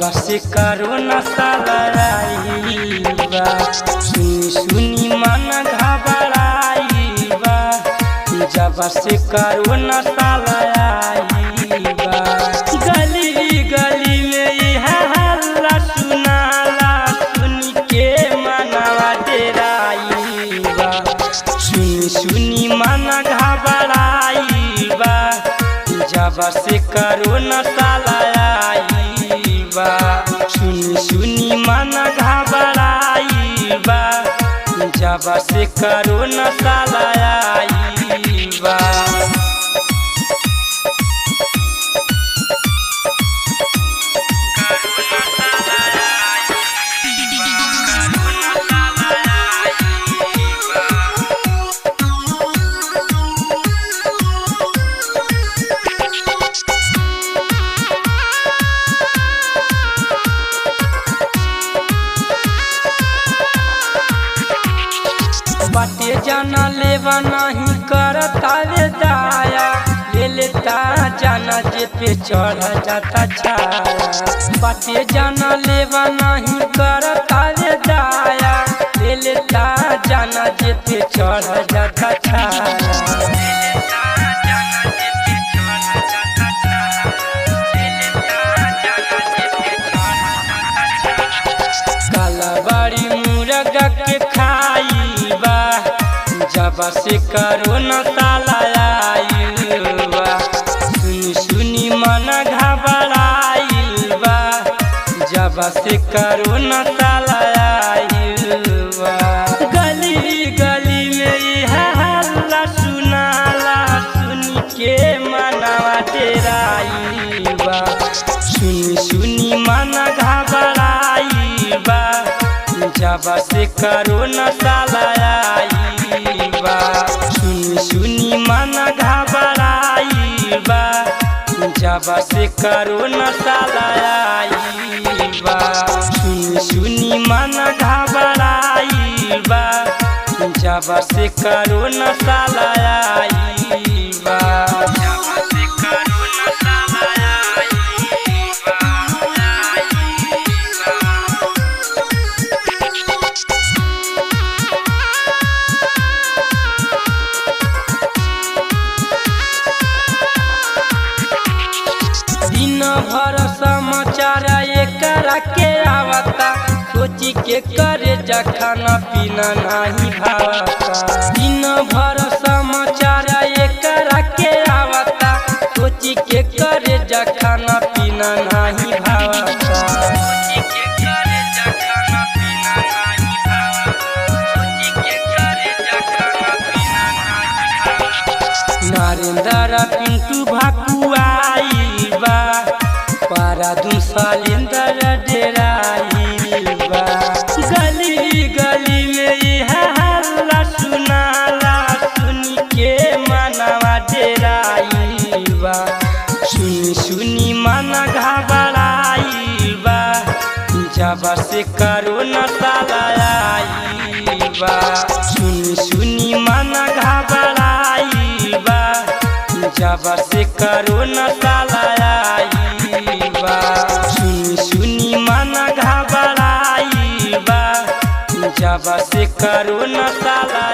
जब से करोना साला आइल बा, सुनी सुनी मन घबराइल बा। जब से करोना साला आइल बा, गली गली में इहा हल्ला सुनाला, सुनी के मनवा डेराइल बा। सुनी सुनी मन घबराइल बा, जब से करोना साला आइल बा। सुनी सुनी मन घबराइल बा, जब से करोना साला आइल बा। बाटे जाना लेवा नहीं करता रे दाया, ले लेता जाना जे पे चढ़ जाता छाया। बाटे जाना लेवा नहीं करता रे दाया, ले लेता जाना जे पे चढ़ जाता छाया। कालाबाड़ी मुर्गा के खाई बा, जब से करोना साला आइल बा। सुनी सुनी मन घबराइल बा, जब से करोना साला आइल बा। गली गली में इहा हल्ला सुनाला, सुनी के मनवा डेराइल बा। सुनी सुनी मन घबराइल बा, जब से करोना साला आइल बा। सुनी सुनी मन घबराइल बा, जब से करोना साला आइल बा। सुनी सुनी मन घबराइल बा, जब से करोना साला आइल बा। जब से करोना साला आइल बा। दिन भर समाचार एकरा के आवता, सोची के करे जा खाना पीना नहीं भावता। दिन भर समाचार एकरा के आवता, सोची के करे जा खाना पीना नहीं भावता। सोची के करे जा खाना पीना नहीं भावता। सोची के करे जा खाना पीना नहीं भावता। नरेंद्र पिंटू भाकुआइल बा, पारा सलेंदर डेराइल बा। गली गली में इहा हल्ला सुनाला, सुनी के मनवा डेराइल बा। सुनी सुनी मन घबराइल बा, जब से करोना साला आइल बा। सुनी सुनी मन घबराइल बा, जब से करोना साला आइल बा। सुनी सुनी मन घबराइल बा, जब से करोना साला